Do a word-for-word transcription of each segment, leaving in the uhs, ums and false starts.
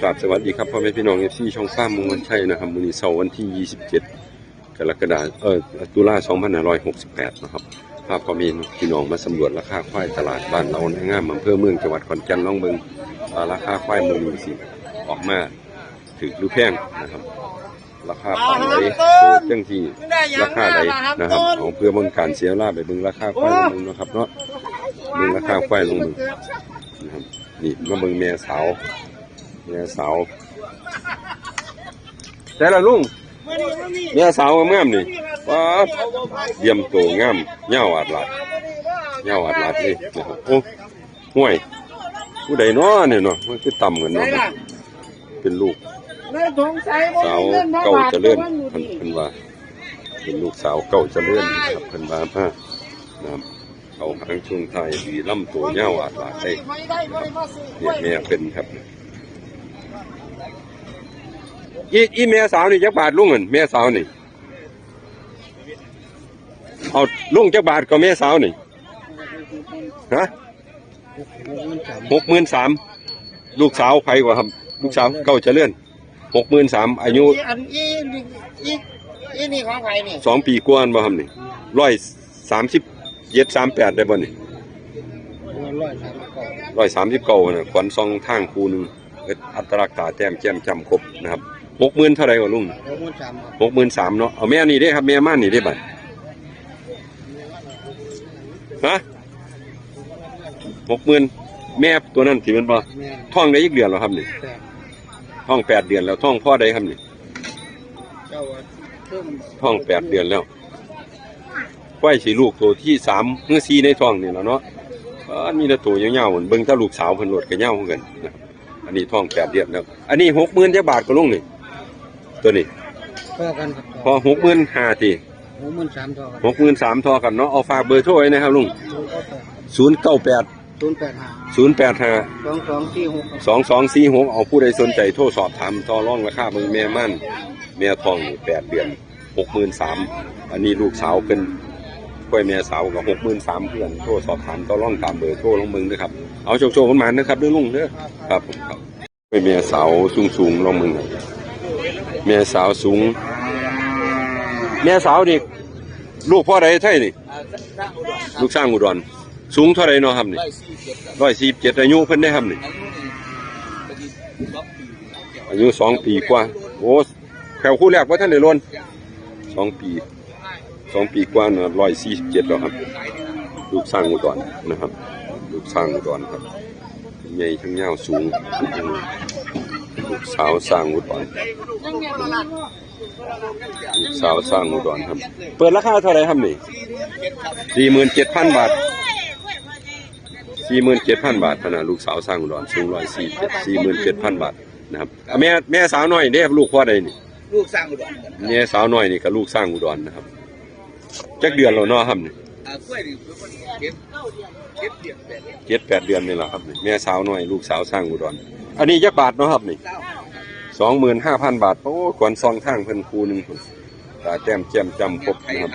ครับ สวัสดีครับ พ่อแม่พี่น้อง เอฟซี ช่องฟาร์มเมืองวันชัยนะครับ มื้อนี้เสาร์วันที่ ยี่สิบเจ็ด กรกฎาคม เอ่อ ตุลา สองพันห้าร้อยหกสิบแปด นะครับ พาพ่อแม่พี่น้องมาสำรวจราคาควายตลาดบ้านเรานางาม อำเภอเมือง จังหวัดขอนแก่น ลองเบิ่งว่าราคาควายมื้อนี้สิออกมาถูกหรือแพงนะครับ ราคาปานใด โตจังที่ราคาใดนะครับ เอาเพื่อบ่เป็นการเสียเวลาไปเบิ่งราคาควายลองเบิ่งนะครับเนาะ เบิ่งราคาควายลองเบิ่งนะครับ นี่มาเบิ่งแม่สาว แม่สาว แต่ละลุง แม่สาวงามๆนี่ ป๊าด เหลี่ยมโตงาม ยาวอาดลาด ยาวอาดลาดเลยนะครับ โอ้ ห้วย ผู้ใดน้อเนี่ยเนาะ มันคือต่ำกันเนาะ เป็นลูก สาวเก่าเจริญ เพิ่น เพิ่นว่า เป็นลูกสาวเก่าเจริญนะครับ เพิ่นว่ามานะครับ เขาหางช่วงไทายดี ลำตัวยาวอาดลาดเลยนะครับ เนี่ยแม่เป็นครับ อี อีแม่สาวนี่จักบาทลุงหั่น แม่สาวนี่ เอาลุงจักบาทก็แม่สาวนี่ ฮะ หกหมื่นสาม ลูกสาวไผกว่าครับ ลูกสาวเก่าเจริญ หกหมื่นสาม อายุ อันอีอีอีนี่ของไผนี่ สองปีกว่าบ่ครับนี่ ร้อยสามสิบเจ็ด สามแปด ได้บ่นี่ ร้อยสามสิบเก้า ร้อยสามสิบเก้านะ ขวัญซองทางคู่หนึ่ง เอิ้นอัตลักษณ์ตาแต้มแจ่มจ้ำครบนะครับ หกหมื่นเท่าไหร่วะลุง หกหมื่นสาม หกหมื่นสามเนาะ เอาแม่นี่เด้ครับ แม่ม่านนี่เด้บัด ฮะ หกหมื่น แม่ตัวนั้นสิแม่นบ่ แม่น ท้องได้อีกเดือนแล้วครับนี่ แปด ท้องแปดเดือนแล้ว ท้องพ่อใดครับนี่ เจ้าว่าเพิ่ง ท้องแปดเดือนแล้ว ควายสิลูกตัวที่สามหรือสี่ในท้องนี่แหละเนาะ เออ มีแต่ตัวยาวๆ เบิ่งแต่ลูกสาวเพิ่นโลดก็ยาวคือกันนะ อันนี้ท้องแปดเดือนแล้ว อันนี้หกหมื่นจักบาทก็ลุงนี่ ตัวนี้ เท่ากันครับ พอหกหมื่นห้าติ หกหมื่นสามเท่ากัน หกหมื่นสามเท่ากันเนาะ เอาฝากเบอร์โทรไว้นะครับลุง ศูนย์เก้าแปด ศูนย์แปดห้า ศูนย์แปดห้า สองสองสี่หก สองสองสี่หก เอาผู้ใดสนใจโทรสอบถามต่อรองราคาเบิ่ง แม่ม่าน แม่ท้องนี่แปดเดือน หกหมื่นสาม อันนี้ลูกสาวเพิ่น ควายแม่สาวก็ หกหมื่นสาม เพื่อน โทรสอบถามต่อรองตามเบอร์โทรลงเบิ่งเด้อครับ เอาโชคๆ หมานๆ นะครับเด้อลุงเด้อ ครับผมครับ ควายแม่สาวสูงๆ ลองเบิ่งครับ แม่สาวสูง แม่สาวนี่ ลูกพ่อใดไทยนี่ ลูกช้างอุดร สูงเท่าใดเนาะครับนี่ ร้อยสี่สิบเจ็ด อายุเพิ่นได้ครับนี่ อายุสองปีกว่า โอ้ แข้วคู่แรกบ่ทันได้หล่น สองปี สองปีกว่านะ ร้อยสี่สิบเจ็ดแล้วครับ ลูกช้างอุดรนะครับ ลูกช้างอุดรครับ ใหญ่ทั้งยาวสูง ลูกสาวช้างอุดร ลูกสาวช้างอุดรครับ เปิดราคาเท่าไหร่ครับนี่ สี่หมื่นเจ็ดพันบาท สี่หมื่นเจ็ดพันบาทนะ ลูกสาวช้างอุดร สูงร้อยสี่สิบเจ็ด สี่หมื่นเจ็ดพันบาทนะครับ อ่ะ แม่ แม่สาวน้อยเด้ ลูกพ่อใดนี่ ลูกช้างอุดร แม่สาวน้อยนี่ก็ลูกช้างอุดรนะครับ จักเดือนแล้วเนาะครับนี่ อ่า กล้วยนี่เพิ่นเก็บ เก็บเดือนแปดเดือน เจ็ดแปดเดือนนี่แหละครับนี่ แม่สาวน้อย ลูกสาวช้างอุดร อันนี้จักบาทเนาะครับนี่ เก้า สองหมื่นห้าพันบาท โอ้ ขวัญซองทางเพิ่นคู่หนึ่งพุ้น ตาแต้มแจ่มจ้ำครบนะครับ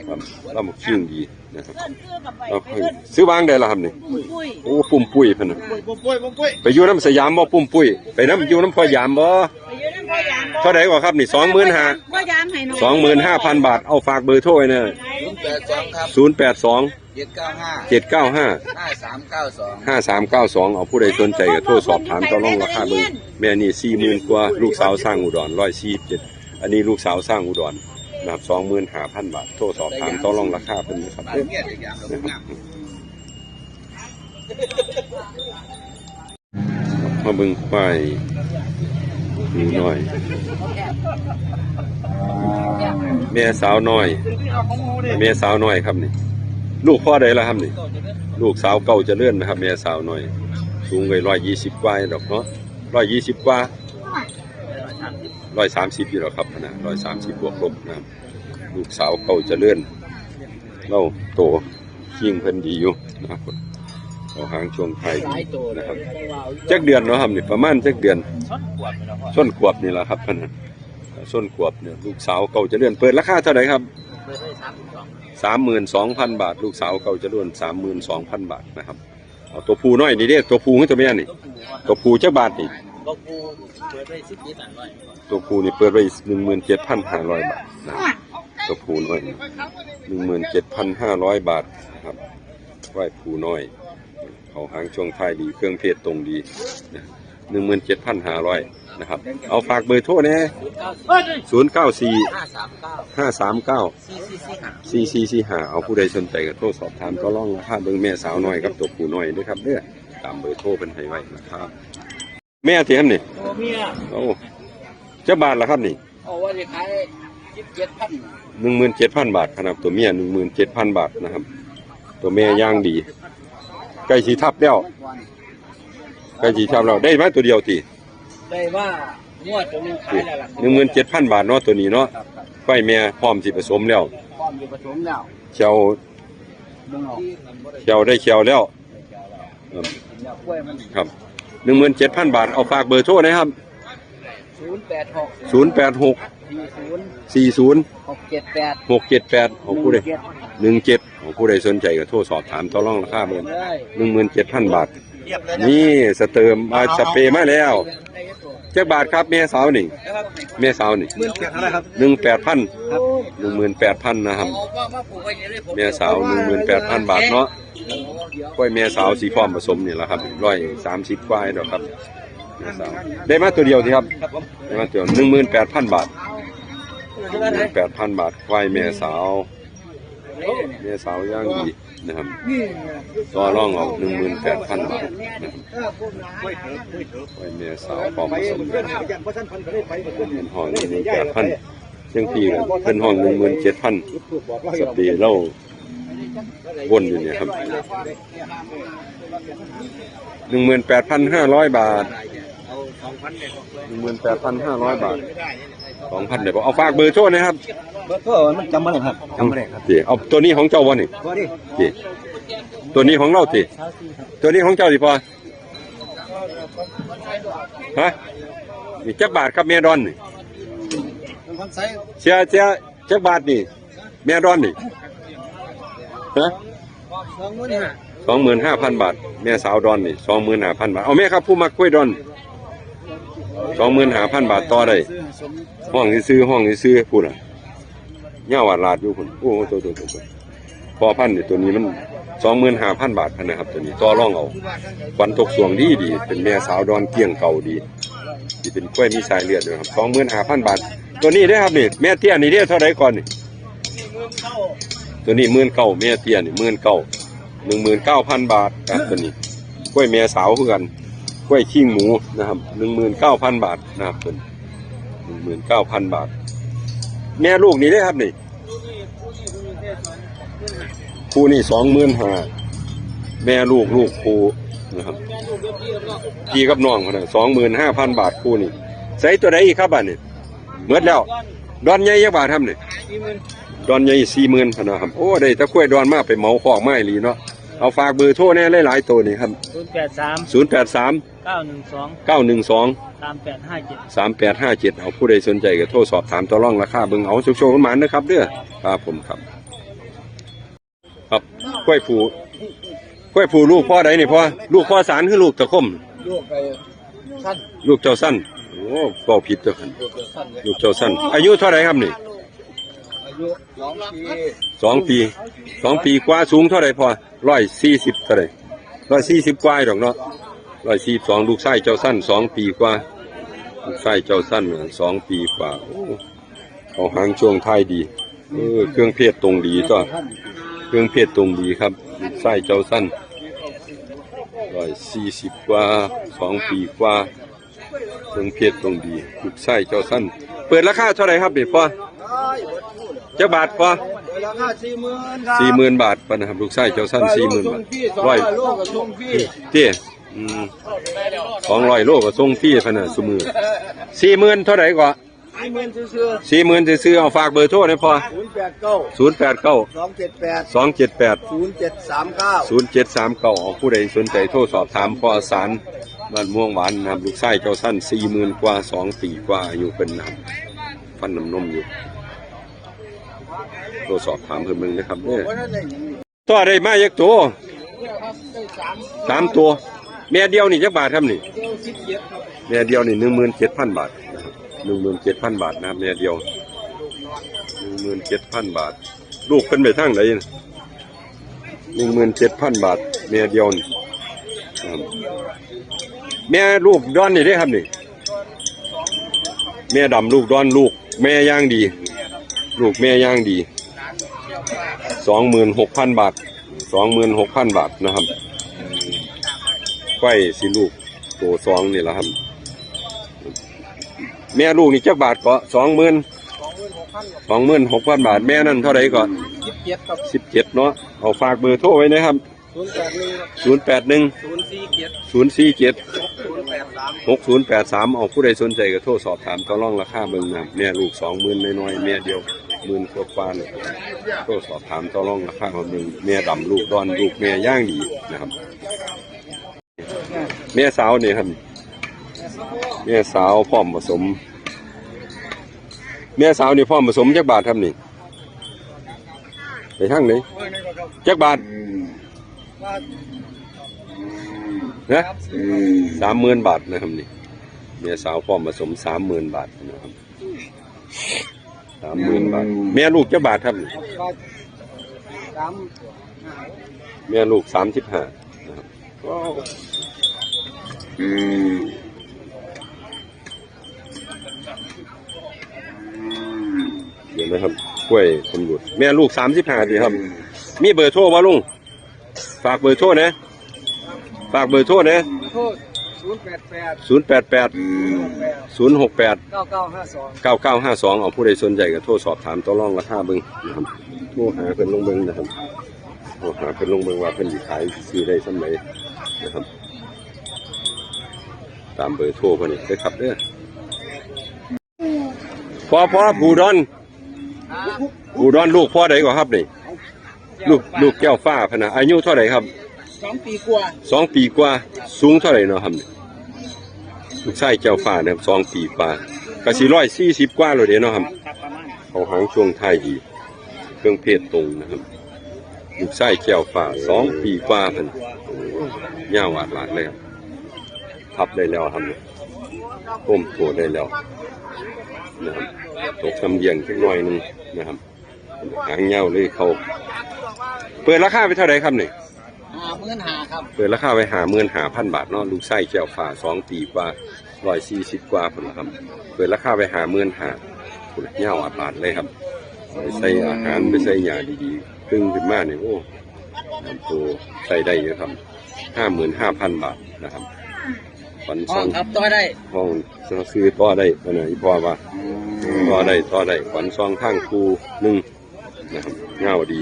ครับ ลำคิงดีนะครับ เพิ่นคือกับใบ ครับ ซื้อวางได้แล้วครับนี่ ปุ้มปุ้ย โอ้ ปุ้มปุ้ยเพิ่นน่ะ ปุ้มปุ้ย ปุ้มปุ้ย ไปอยู่นำสยามบ่ ปุ้มปุ้ย ไปนำ อยู่นำพ่อยามบ่ ไปอยู่นำพ่อยามบ่ เท่าใดกว่าครับนี่ สองหมื่นห้า พ่อยามให้หน่อย สองหมื่นห้าพันบาท เอาฝากเบอร์โทรไว้เนอะ ศูนย์แปดสอง ครับ ศูนย์แปดสอง เจ็ดเก้าห้า เจ็ดเก้าห้า ห้าสามเก้าสอง ห้าสามเก้าสอง เอาผู้ใดสนใจก็โทรสอบถามต่อรองราคาเบิ่ง แม่นี่สี่หมื่นกว่า ลูกสาวช้างอุดร ร้อยสี่สิบเจ็ด อันนี้ลูกสาวช้างอุดรนะครับ สองหมื่นห้าพันบาท โทรสอบถามต่อรองราคาเพิ่นนะครับเด้อ มาเบิ่งควายหนูน้อย แม่สาวน้อย แม่สาวน้อยครับนี่ ลูกพ่อใดล่ะครับนี่ ลูกสาวเก่าเจริญนะครับ แม่สาวน้อย สูงไว้ร้อยยี่สิบกว่าดอกเนาะ ร้อยยี่สิบกว่า ร้อยสามสิบอยู่แล้วครับนะ ร้อยสามสิบบวกลบนะครับ ลูกสาวเก่าเจริญ เล่าโต คิงเพิ่นดีอยู่นะครับ เอาหางช่วงไทายดีนะครับ จักเดือนเนาะครับนี่ ประมาณจักเดือน ส้นขวบนี่แหละครับ พ่อ ส้นขวบนี่แหละครับ พ่อนะ ส้นขวบเนี่ย ลูกสาวเก่าเจริญ เปิดราคาเท่าไหร่ครับ เปิดได้สามสิบสอง สามหมื่นสองพันบาท ลูกสาวเก่าเจริญ สามหมื่นสองพันบาทนะครับ เอาตัวผู้น้อยนี่เด้ ตัวผู้กับตัวแม่นี่ ตัวผู้ครับ ตัวผู้จักบาทนี่ ตัวผู้เปิดไว้สิบเจ็ดห้าร้อย ตัวผู้นี่เปิดไว้หนึ่งหมื่นเจ็ดพันห้าร้อยบาทนะครับ ตัวผู้น้อยหนึ่งหมื่นเจ็ดพันห้าร้อยบาทนะครับ ไหว้ผู้น้อย เขาหางช่วงท้ายดี เครื่องเพศตรงดีนะ หนึ่งหมื่นเจ็ดพันห้าร้อยนะครับ เอาฝากเบอร์โทรแหน่ ศูนย์เก้าสี่ ห้าสามเก้า ห้าสามเก้า สี่สี่สี่ห้า สี่สี่สี่ห้า เอาผู้ใดสนใจก็โทรสอบถามต่อรองราคาเบิ่งแม่สาวน้อยกับตัวผู้น้อยเด้อครับเด้อ ตามเบอร์โทรเพิ่นให้ไว้นะครับ แม่ที่ครับนี่ ตัวเมีย โอ้ จักบาทละครับนี่ เอาว่าจะขายสิบเจ็ดพัน หนึ่งหมื่นเจ็ดพันบาทครับ ตัวเมียหนึ่งหมื่นเจ็ดพันบาทนะครับ ตัวแม่ย่างดี ใกล้สิทับแล้ว ใกล้สิทับแล้ว ได้มาตัวเดียวติ ได้ว่างวดตัวหนึงขายแล้วล่ะ หนึ่งหมื่นเจ็ดพันบาทเนาะ ตัวนี้เนาะ ครับ ครับ ควายแม่พร้อมสิผสมแล้ว พร้อมสิผสมแล้ว เขียว เบิ่งเอา เขียวได้เขียวแล้ว เออ ครับ หนึ่งหมื่นเจ็ดพันบาท เอาฝากเบอร์โทรนะครับ ศูนย์แปดหก ศูนย์แปดหก สี่ศูนย์ สี่ศูนย์ หกเจ็ดแปด หกเจ็ดแปด ของผู้ใด หนึ่งเจ็ด หนึ่งเจ็ด ของผู้ใดสนใจก็โทรสอบถามต่อรองราคาเบิ่ง ได้ หนึ่งหมื่นเจ็ดพันบาท นี่สเติมมา สเปรย์มาแล้ว จักบาทครับ แม่สาวนี่ แม่สาวนี่ หมื่นแปดพันครับ หนึ่งแปดพัน ครับ หนึ่งหมื่นแปดพันนะครับ แม่สาวหนึ่งหมื่นแปดพันบาทเนาะ กล้วยแม่สาวสีพร้อมผสมนี่แหละครับ ร้อยสามสิบกว่าดอกครับ แม่สาว ได้มาตัวเดียวสิครับ ครับผม ได้มาตัว หนึ่งหมื่นแปดพันบาท หนึ่งหมื่นแปดพันบาท กล้วยแม่สาว แม่สาวย่างดีนะครับ ต่อรองเอา หนึ่งหมื่นแปดพันบาทนะครับ กล้วยแม่สาวพร้อมผสมนะครับ เป็นห้องหนึ่งหมื่นแปดพัน เชียงพีเลยเป็นห้องหนึ่งหมื่นเจ็ดพัน สเปรย์เหล้า วนอยู่เนี่ยครับ หนึ่งหมื่นแปดพันห้าร้อยบาท หนึ่งหมื่นแปดพันห้าร้อยบาท สองพัน เดี๋ยวผมเอาฝากเบอร์โทรนะครับ เบอร์โทรมันจำบ่ได้ครับ จำบ่ได้ครับ เดี๋ยวเอาตัวนี้ของเจ้าบ่นี่ บ่ดิ เดี๋ยวตัวนี้ของเราสิ ตัวนี้ของเจ้าสิพอ ฮะ นี่จักบาทครับแม่ดอนนี่ เสีย เสีย จักบาทนี่ แม่ดอนนี่ ฮะ สองหมื่นห้า สองหมื่นห้าพันบาท แม่สาวดอนนี่ สองหมื่นห้าพันบาท เอาแม่ครับ ผู้มักกล้วยดอน สองหมื่นห้าพันบาท ต่อได้ ห้องซื่อๆ ห้องซื่อๆ พูดน่ะ ยาวาดลาดอยู่พุ่น โอ้โห ตัว ตัว ตัว ตัว พ่อพันธุ์นี่ ตัวนี้มัน สองหมื่นห้าพันบาทนะครับ ตัวนี้ ต่อรองเอา ขวัญทกสวงดีดี เป็นแม่สาวดอนเกี้ยงเก่าดี ที่เป็นกล้วยมีสายเลือดนะครับ สองหมื่นห้าพันบาท ตัวนี้เด้อครับนี่ แม่เตี้ยนี่เด้อ เท่าไหร่ก่อนนี่ ตัวนี้ หมื่นเก้า แม่เตี้ยนี่ หมื่นเก้า หนึ่งหมื่นเก้าพันบาทครับ ตัวนี้ กล้วยแม่สาวคือกัน กล้วยขี้หมูนะครับ หนึ่งหมื่นเก้าพันบาทนะครับ ตัวนี้ หนึ่งหมื่นเก้าพันบาท แม่ลูกนี่เด้อครับนี่ คู่นี่ สองหมื่นห้า แม่ลูก ลูกคู่นะครับ พี่กับน้องคนนั้น สองหมื่นห้าพันบาท คู่นี่ ใส่ตัวใดอีกครับบัดนี้ หมดแล้ว ดอนใหญ่จักบาทครับนี่ ดอนใหญ่ สี่หมื่นพันนะครับ โอ้ ได้แต่กล้วยดอนมา ไปเหมาคอกมาอีหลีเนาะ เอาฝากเบอร์โทรแหน่ หลายๆตัวนี่ครับ ศูนย์แปดสาม ศูนย์แปดสาม เก้าหนึ่งสอง เก้าหนึ่งสอง สามแปดห้าเจ็ด สามแปดห้าเจ็ด เอา ผู้ใดสนใจก็โทรสอบถามต่อรองราคาเบิ่งเอา โชคๆ หมานๆ นะครับเด้อ ครับผมครับ ครับ กล้วยผู้ กล้วยผู้ลูกพ่อใดนี่พ่อ ลูกพ่อสารคือลูกตะคม ลูกไอ้สั้น ลูกเจ้าสั้น โอ้ เว้าผิดตัวคัน ลูกเจ้าสั้นเลย ลูกเจ้าสั้น อายุเท่าไหร่ครับนี่ อายุสองปี สองปี สองปีกว่า สูงเท่าไหร่พ่อ ร้อยสี่สิบเท่าไหร่ ร้อยสี่สิบกว่าดอกเนาะ ร้อยสี่สิบสอง ลูกชายเจ้าสั้น สองปีกว่า ลูกชายเจ้าสั้น สองปีกว่า โอ้ เขาหางช่วงท้ายดี เออ เครื่องเพศตรงดีตัว เครื่องเพศตรงดีครับ ลูกชายเจ้าสั้น ร้อยสี่สิบกว่า สองปีกว่า เครื่องเพศตรงดี ลูกชายเจ้าสั้น เปิดราคาเท่าไหร่ครับนี่พ่อ จักบาทพ่อ ราคาสี่หมื่นครับ สี่หมื่นบาทปะนะครับ ลูกชายเจ้าสั้น สี่หมื่นบาท ร้อย โลก็ส่งฟรี เตี้ย อืม สองร้อยโลก็ส่งฟรีพะนะ ซุมื้อ สี่หมื่นเท่าไหร่ก่อ สี่หมื่นซื่อๆ สี่หมื่นซื่อๆ เอาฝากเบอร์โทรหน่อยพ่อ ศูนย์แปดเก้า ศูนย์แปดเก้า สองเจ็ดแปด สองเจ็ดแปด ศูนย์เจ็ดสามเก้า ศูนย์เจ็ดสามเก้า เอาผู้ใดสนใจโทรสอบถามพ่อสาร บ้านม่วงหวานนะครับ ลูกชายเจ้าสั้น สี่หมื่นกว่า สองปีกว่า อายุเพิ่นนะครับ ฟันน้ำนมอยู่ โทรสอบถามเพิ่นเบิ่งนะครับเด้อ ต่อได้มาจักตัว สามตัว แม่เดียวนี่จักบาทครับนี่ เดียวสิบเจ็ดครับ แม่เดียวนี่หนึ่งหมื่นเจ็ดพันบาทนะครับ หนึ่งหมื่นเจ็ดพันบาทนะครับ แม่เดียว หนึ่งหมื่นเจ็ดพันบาท ลูกเป็นไปทางไหน หนึ่งหมื่นเจ็ดพันบาท แม่เดียวนี่ ครับ แม่ลูกดอนนี่เด้ครับนี่ แม่ดำลูกดอน ลูกแม่ย่างดี ลูกแม่ย่างดี สองหมื่นหกพันบาท สองหมื่นหกพันบาทนะครับ ไว้สิลูกตัวสองนี่แหละครับ แม่ลูกนี่จักบาทก็ สองหมื่น สองหมื่นหกพันบาท แม่นั่นเท่าไหร่ก็ สิบเจ็ดครับ สิบเจ็ดเนาะ เอาฝากเบอร์โทรไว้นะครับ ศูนย์แปดหนึ่งครับ ศูนย์แปดหนึ่ง ศูนย์สี่เจ็ด ศูนย์สี่เจ็ด หกศูนย์แปดสาม หกศูนย์แปดสาม เอาผู้ใดสนใจก็โทรสอบถามต่อรองราคาเบิ่งนะ แม่ลูกสองหมื่นน้อยๆ แม่เดียว หมื่นกว่าๆ เนี่ย โทรสอบถามต่อรองราคาเบิ่ง แม่ดำลูกดอน ลูกแม่ย่างดีนะครับ แม่สาวนี่ครับ แม่สาวพร้อมผสม แม่สาวนี่พร้อมผสมจักบาทครับนี่ ไปทางไหน จักบาท นะ สามหมื่นบาทนะครับนี่ แม่สาวพร้อมผสม สามหมื่นบาทนะครับ สามหมื่นบาท แม่ลูกจักบาทครับนี่ สาม แม่ลูก สามสิบห้า นะครับ เดี๋ยวนะครับ กล้วยตำรวจ แม่ลูก สามสิบห้า ดีครับ มีเบอร์โทรบ่ลุง ฝากเบอร์โทรนะ ฝากเบอร์โทรนะ โทร ศูนย์แปดแปด ศูนย์แปดแปด ศูนย์หกแปด เก้าเก้าห้าสอง เก้าเก้าห้าสอง เอาผู้ใดสนใจก็โทรสอบถามต่อรองราคาเบิ่งนะครับ โทรหาเพิ่นลองเบิ่งนะครับ โทรหาเพิ่นลองเบิ่งว่าเพิ่นสิขายซื้อได้ส่ำใดนะครับ ตามเบอร์โทรเพิ่นนี่เด้อครับเด้อ พ่อ พ่อ ผู้ดอน ผู้ดอนลูกพ่อใดก็ครับนี่ ลูก ลูกแก้วฟ้าพะนะ อายุเท่าไหร่ครับ สองปีกว่า สองปีกว่า สูงเท่าไหร่เนาะครับนี่ ลูกชายแก้วฟ้านะครับ สองปีกว่า ก็สิร้อยสี่สิบกว่าแล้วเด้เนาะครับ ครับ ประมาณ เขาหางช่วงท้ายดี เครื่องเพศตรงนะครับ ลูกชายแก้วฟ้า สองปีกว่าพัน ยาวหวาดหลาดเลยครับ ทับได้แล้วครับ ก้มตัวได้แล้วนะครับ ตกน้ำเลี้ยงจักหน่อยหนึ่งนะครับ หางยาวเลยเขา เปิดราคาไปเท่าไหร่ครับนี่ ห้าหมื่นห้าครับ เปิดราคาไว้ ห้าหมื่นห้าพันบาทเนาะ ลูกชายแก้วฟ้า สองปีกว่า ร้อยสี่สิบกว่าพุ้นล่ะครับ เปิดราคาไว้ ห้าหมื่นห้า พุ้นล่ะ ยาวหวาดหลาดเลยครับ ไปใส่อาหาร ไปใส่หญ้าดีๆ ตึงขึ้นมานี่ โอ้ ลำโตใส่ได้อยู่ครับ ห้าหมื่นห้าพันบาทนะครับ ขวัญ ห้อ ซ่อง ง ครับ ต่อได้ ห้องซื้อต่อได้ อันนั้นอีพ่อว่า ต่อได้ ต่อได้ ขวัญซ่องทางคู่หนึ่งนะครับ เงาดี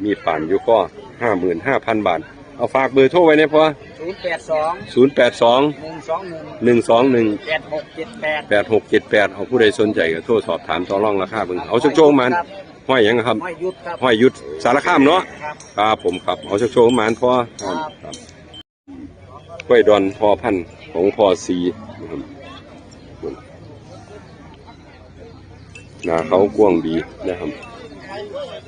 มีปานอยู่ก็ ห้าหมื่นห้าพันบาท เอาฝากเบอร์โทรไว้นะพ่อ ศูนย์แปดสอง ศูนย์แปดสอง หนึ่งสองหนึ่ง หนึ่งสองหนึ่ง แปดหกเจ็ดแปด แปดหกเจ็ดแปด เอาผู้ใดสนใจก็โทรสอบถามต่อรองราคาเบิ่ง เอาโชคๆ หมาน ครับ ห้อยหยังครับ ห้อยยุทธครับ ห้อยยุทธ สารคามเนาะ ครับ ครับผมครับ เอาโชคๆ หมานพ่อ ครับ ครับ กล้วยดอนพ่อพันธุ์ของพ่อสีนะครับ หน้าเขากว้างดีนะครับ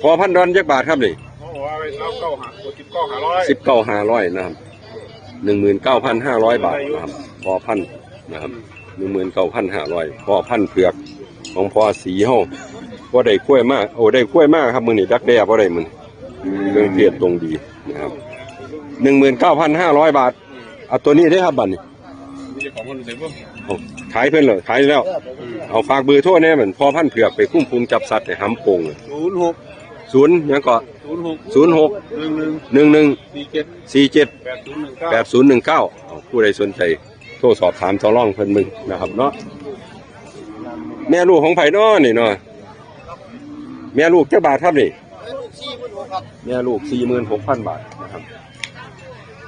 พ่อพันธุ์ดอนจักบาทครับนี่ โอ้โห เอาไปเก้าเก้าห้า สิบเก้าห้าร้อย สิบเก้าห้าร้อยนะครับ หนึ่งหมื่นเก้าพันห้าร้อยบาทนะครับ พ่อพันธุ์นะครับ หนึ่งหมื่นเก้าพันห้าร้อย พ่อพันธุ์เผือกของพ่อสีเฮา บ่ได้กล้วยมา โอ้ ได้กล้วยมาครับ มื้อนี้ดักแด้บ่ได้มื้อนี้ เครื่องเพศตรงดีนะครับ หนึ่งหมื่นเก้าพันห้าร้อยบาท เอาตัวนี้เด้อครับบัดนี้ มีเจ้าของคนใส่เพิ่ม เอา ขายเพิ่นเลย ขายแล้ว เอาฝากเบอร์โทรแหน่ มันพ่อพันธุ์เผือกไปคุ้มพุงจับสัตว์ให้หำโป่ง ศูนย์หก ศูนย์หยังก็ ศูนย์หก ศูนย์หก หนึ่งหนึ่ง หนึ่งหนึ่ง สี่เจ็ด สี่เจ็ด แปดศูนย์หนึ่งเก้า แปดศูนย์หนึ่งเก้า เอาผู้ใดสนใจ โทรสอบถามต่อรองเพิ่นเบิ่งนะครับเนาะ แม่ลูกของไผเนาะนี่เนาะ แม่ลูกจักบาทครับนี่ แม่ลูกสี่หมื่นหกพันบาทนะครับ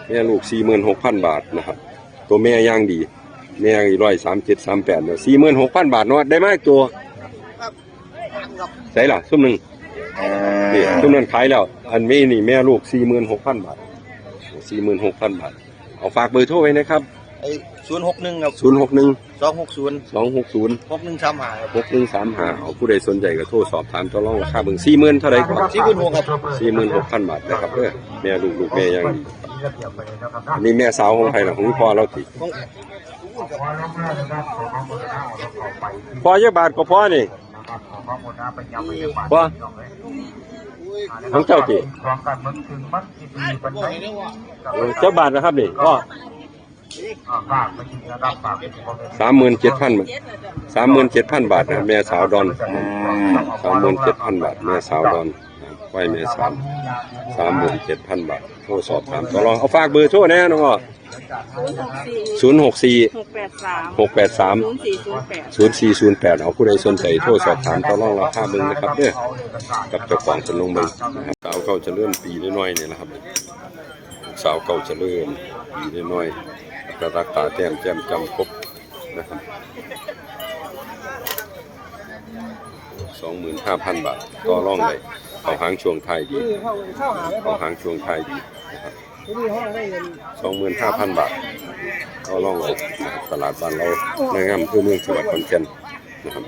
แม่ลูกสี่หมื่นหกพันบาทนะครับ ตัวแม่ย่างดี แม่ย่างดี ร้อยสามเจ็ด สามแปด เนี่ย สี่หมื่นหกพันบาทเนาะ ได้มาอีกตัว ใส่ล่ะ ซุมหนึ่ง นี่ ซุมนั้นขายแล้ว อันนี้นี่แม่ลูกสี่หมื่นหกพันบาท สี่หมื่นหกพันบาท เอาฝากเบอร์โทรไว้นะครับ ไอ้ ศูนย์หกหนึ่ง ครับ ศูนย์หกหนึ่ง สองหกศูนย์ สองหกศูนย์ หกหนึ่งสามห้า ครับ หกหนึ่งสามห้า เอาผู้ใดสนใจก็โทรสอบถามต่อรองราคาเบิ่ง สี่หมื่นเท่าไหร่ก่อน สี่หมื่นหกครับ สี่หมื่นหกพันบาทนะครับเด้อ แม่ลูก ลูกแม่ย่างดี อันนี้แม่สาวของใครล่ะ ของพ่อเราติ พ่อจักบาทก็พ่อนี่ พ่อ ของเจ้าติ เออ จักบาทนะครับนี่พ่อ สามหมื่นเจ็ดพัน สามหมื่นเจ็ดพันบาทนะ แม่สาวดอน สามหมื่นเจ็ดพันบาท แม่สาวดอน ควายแม่สาว สามหมื่นเจ็ดพันบาท โทรสอบถามต่อรอง เอาฝากเบอร์โทรแหน่น้องอ้อ ศูนย์หกสี่ หกแปดสาม หกแปดสาม ศูนย์สี่ศูนย์แปด ศูนย์สี่ศูนย์แปด เอาผู้ใดสนใจโทรสอบถามต่อรองราคาเบิ่งนะครับเด้อ กับเจ้าของเพิ่นลงเบิ่งนะครับ สาวเก่าเจริญปีน้อยๆนี่นะครับ สาวเก่าเจริญปีน้อยๆ กระดักตาแต้มแจ่มจ้ำครบนะครับ สองหมื่นห้าพันบาท ต่อรองได้ เข้าหางช่วงท้ายดี เข้าหางช่วงท้ายดีนะครับ สองหมื่นห้าพันบาท ต่อรองได้นะครับ ตลาดบ้านเรา ในอำเภอเมือง จังหวัดขอนแก่นนะครับ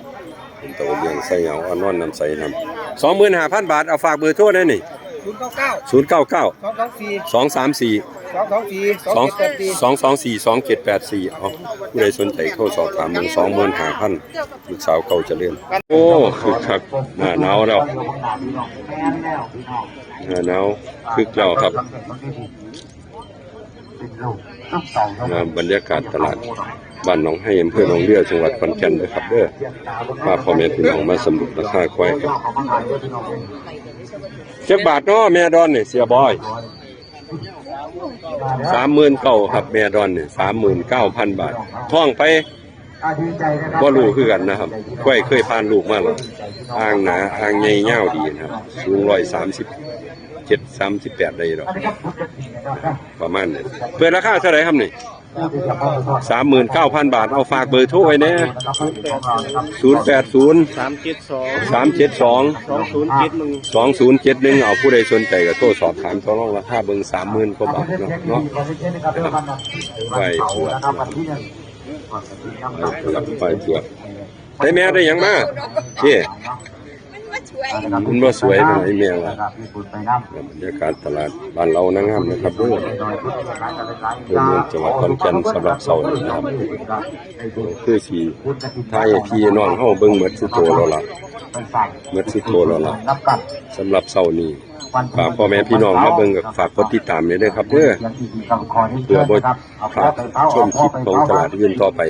เป็นตัวเลี้ยงไส้เหงาอ่อนนอนนำใสนำ สองหมื่นห้าพันบาท เอาฝากเบอร์โทรได้นี่ ศูนย์เก้าเก้า ศูนย์เก้าเก้า สองสองสี่ สองสามสี่ สองสองสี่ สองเจ็ดแปดสี่ สองสองสี่ สองเจ็ดแปดสี่ เอา ผู้ใดสนใจโทรสอบถามเบิ่ง สองหมื่นห้าพัน ลูกสาวเก่าเจริญ โอ้ คึกคัก หน้าหนาวแล้ว หน้าหนาว คึกแล้วครับ อ่า บรรยากาศตลาดบ้านหนองไฮ อำเภอหนองเรือ จังหวัดขอนแก่นนะครับเด้อ พาพ่อแม่พี่น้องมาสำรวจราคาควายครับ จักบาทเนาะแม่ดอนนี่ เสียบอย สามหมื่นเก้าครับ แม่ดอนนี่ สามหมื่นเก้าพันบาท ท้องไป บ่รู้คือกันนะครับ ควายเคยผ่านลูกมาแล้ว อ่างหนา อ่างใหญ่ยาวดีนะครับ สูงร้อยสามสิบเจ็ด สามสิบแปดได้ดอก ประมาณนี้ เปิดราคาเท่าไหร่ครับนี่ สามหมื่นเก้าพันบาท เอาฝากเบอร์โทรไว้แหน่ ศูนย์แปดศูนย์ สามเจ็ดสอง สามเจ็ดสอง สองศูนย์เจ็ดหนึ่ง สองศูนย์เจ็ดหนึ่ง เอาผู้ใดสนใจก็โทรสอบถามต่อรองราคาเบิ่ง สามหมื่นกว่าบาทเนาะ เนาะ นะครับ ไว้ตรวจ ไว้ตรวจ ไว้ตรวจ ได้แม่ได้หยังมา เจ้ มันบ่สวยปานใดแม่ว่า บรรยากาศตลาดบ้านเรานางงามนะครับเด้อ อำเภอเมืองจังหวัดขอนแก่น สำหรับเช้านี้นะครับ คือสิถ่ายให้พี่น้องเฮาเบิ่งหมดซุโตแล้วล่ะ หมดซุโตแล้วล่ะ สำหรับเช้านี้ ฝากพ่อแม่พี่น้องมาเบิ่งก็ฝากกดติดตามด้วยเด้อครับเด้อ เพื่อบ่พลาดชมคลิปของตลาดอื่นต่อไป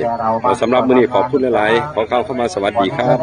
เอา สำหรับมื้อนี้ขอบคุณหลายๆ ขอกล่าวคำว่าสวัสดีครับ